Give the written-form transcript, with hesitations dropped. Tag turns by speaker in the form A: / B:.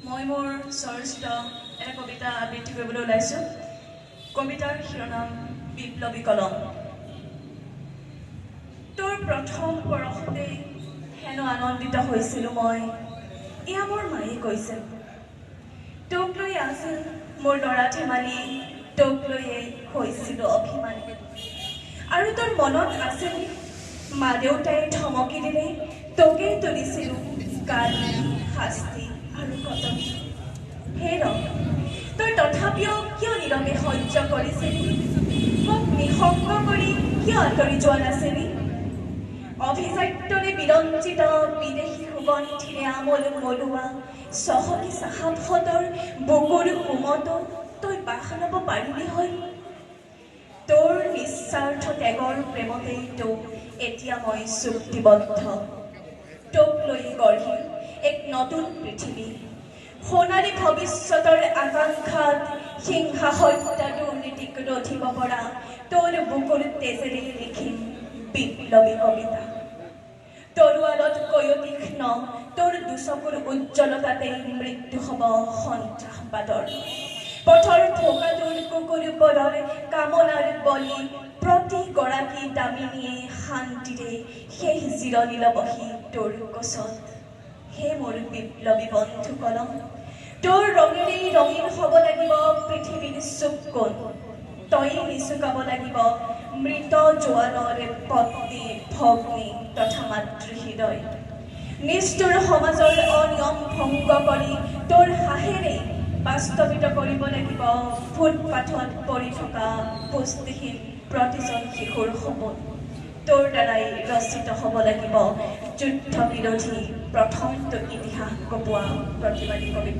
A: মই মোৰ স্বৰচিত এটা কবিতা আবৃত্তি কৰিবলৈ ওলাইছোঁ। কবিতাৰ শিৰোনাম বিপ্লৱী কলম। তোৰ প্ৰথম পৰশতেই হেনো আনন্দিত হৈছিলোঁ মই, এয়া মোৰ মায়ে কৈছিল। তোক লৈ আছিল মোৰ ল'ৰা ধেমালি, তোক লৈয়ে হৈছিলোঁ অভিমানী। আৰু তোৰ মনত আছেনে, মা দেউতাই ধমকি দিলে তোকেই তুলিছিলোঁ গালি, শাস্তি আৰু কত কি। হে ৰ, তই তথাপিও কিয় নীৰৱে সহ্য কৰিছিলি? মোক নিঃসংগ কৰি কিয় আঁতৰি যোৱা নাছিলি? অভিজাত্যৰে বিৰঞ্জিত, বিদেশী সুগন্ধিৰে আমোল মলোৱা চহকী চাহাবহঁতৰ বুকুৰ উমতো তই বাস ল'ব পাৰিলি হয়। তোৰ নিস্বাৰ্থ ত্যাগৰ প্ৰেমতেই তোক এতিয়া মই চুক্তিবদ্ধ। তোক লৈ গঢ়িম এক নতুন পৃথিৱী। সোণালী ভৱিষ্যতৰ আকাংক্ষাত হিংসা, হত্যা, দুৰ্নীতিক ৰোধিব পৰা তোৰ বুকুৰ তেজেৰেই লিখিম বিপ্লৱী কবিতা। তৰোৱালতকৈও তীক্ষ্ণ তোৰ দুচকুৰ উজ্জ্বলতাতেই মৃত্যু হ'ব সন্ত্ৰাসবাদৰ। পথৰ ভোকাতুৰ কুকুৰবোৰৰ কামনাৰ বলি প্ৰতিগৰাকী দামিনীয়ে শান্তিৰে শেষ জিৰণি ল'বহি তোৰ কোচত। হে মোৰ বিপ্লৱী বন্ধু কলম, তোৰ ৰঙেৰেই ৰঙীন হ'ব লাগিব পৃথিৱীৰ চুক কোণ। তয়েই নিচুকাব লাগিব মৃত জোৱানৰ পত্নী, ভগ্নী তথা মাতৃ হৃদয়। নিষ্ঠুৰ সমাজৰ অনিয়ম ভংগ কৰি তোৰ সাহেৰেই বাস্তৱিত কৰিব লাগিব ফুটপাথত পৰি থকা পুষ্টিহীন প্ৰতিজন শিশুৰ সপোন। তোৰ দ্বাৰাই ৰচিত হ'ব লাগিব যুদ্ধ বিৰোধী প্ৰথমটো ইতিহাস কঁপোৱা প্ৰতিবাদী কবিতা।